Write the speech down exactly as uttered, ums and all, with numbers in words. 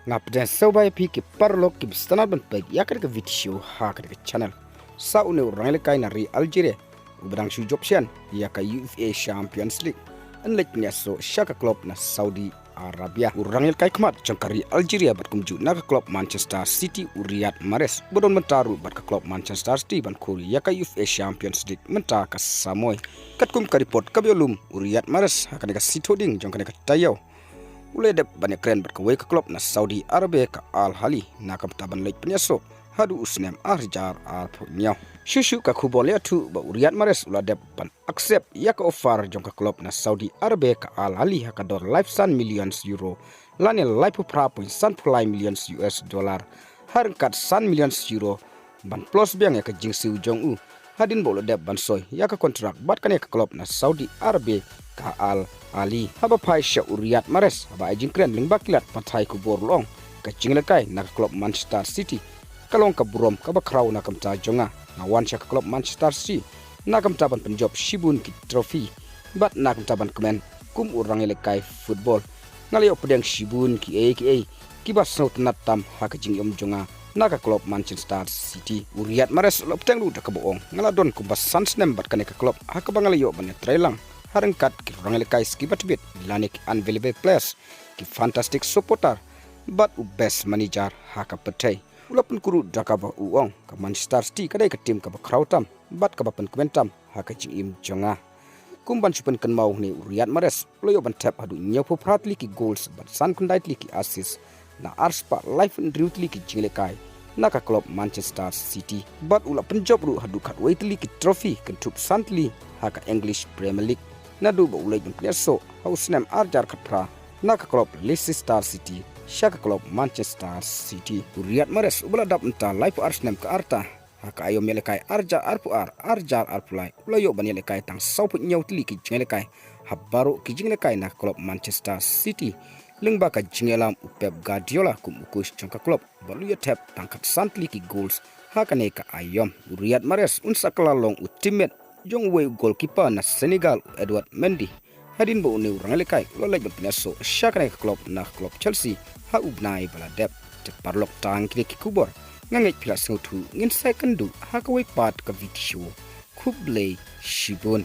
Nga pdiang sngewbha ïa phi ki paralok kiba sngewtynnat ban peit ïa kane ka video ha kane ka channel. Sa une u rangïalehkai na ri Algeria uba dang shu jop shen ïa ka UEFA Champions League, un leit pynïasoh sha ka club na Saudi Arabia. U rangïalehkai khmat jong ka ri Algeria bad kumjuh na ka club Manchester City, u Riyad Mahrez, ba don mynta ruh bad ka club Manchester City ban khur ïa ka UEFA Champions League mynta ka samoi. Katkum ka report kaba ïalum, u Riyad Mahrez ha kane ka sngi Thohdieng jong kane ka taïew u la dep ban ïakren bad kawei ka club na Saudi Arabia, ka Al Ahly, na ka bynta ban leit pynïasoh haduh u snem ar hajar arphew hynñiew. Shuh shuh ka khubor la ïathuh ba u Riyad Mahrez u la dep ban accept ïa ka offer jong ka club na Saudi Arabia, ka Al Ahly, ha ka dor laiphew san million euro lane laiphew phra point sanphew lai million U S dollar, ha ryngkat san million euro ban pynlut biang ïa ka jingsiew jong u hadien ba u la dep ban soi ïa ka kontrak bad kane ka club na Saudi Arabia, ka Al Ahly. Haba phai sha u Riyad Mahrez, haba ai jingkren lyngba ki lad pathai khubor, u la ong, ka jingïalehkai na ka club Manchester City ka long ka burom kaba khraw na ka bynta jong nga. Nga wan sha ka club Manchester City na ka bynta ban pynjop shibun ki trophy bad na ka bynta ban kmen kum u rangïalehkai football. Nga la ïoh pdiang shibun kiei kiei kiba sngewtynnat tam ha ka jingim jong nga na ka club Manchester City. U Riyad Mahrez u la bteng ruh da kaba ong, nga la don kumba san snem bad kane ka club ha kaba nga la ïoh ban ïatreilang ha ryngkat ki rangïalehkai kiba tbit lane ki unavailable players, ki fantastic supporter bad u best manager ha ka pyrthei. U la pynkuruh da kaba u ong, ka Manchester City ka dei ka team kaba khraw tam bad kaba pynkmen tam ha ka jingim jong nga. Kum ban shu pynkynmaw, une u Riyad Mahrez u la ïoh ban thep haduh hynñiewphew phra tylli ki goals bad san khyndai tylli ki assist na arspah laiphew hynriew tylli ki jingïalehkai na ka club Manchester City. Bad u la pynjop ruh haduh khatwei tylli ki trophy, kynthup san tylli ha ka English Premier League, naduh ba u leit ban pynïasoh ha u snem ar hajar khatphra na ka club Leicester City sha ka club Manchester City. U Riyad Mahrez uba la dap mynta laiphew ar snem ka rta, ha ka aïom ïalehkai ar hajar arphew ar, ar hajar arphew lai, u la ïoh ban ïalehkai tang sawphew hynñiew tylli ki jingïalehkai ha baroh ki jingïalehkai na ka club Manchester City, lyngba ka jingïalam u Pep Guardiola kum u coach jong ka club, bad u la ïoh thep tang khatsan tylli ki goals ha kane ka aïom. U Riyad Mahrez un sa kylla long u teammate jong uwei u goalkeeper na Senegal, u Edouard Mendy, hadien ba une u rangïalehkai u la leit ban pynïasoh sha kane ka club na ka club Chelsea ha u bnai ba la dep. Te paralok, tang kine ki khubor. Nga ngeit phi la sngewthuh, ngin sa ïakynduh ha kawei pat ka video. Khublei shibun.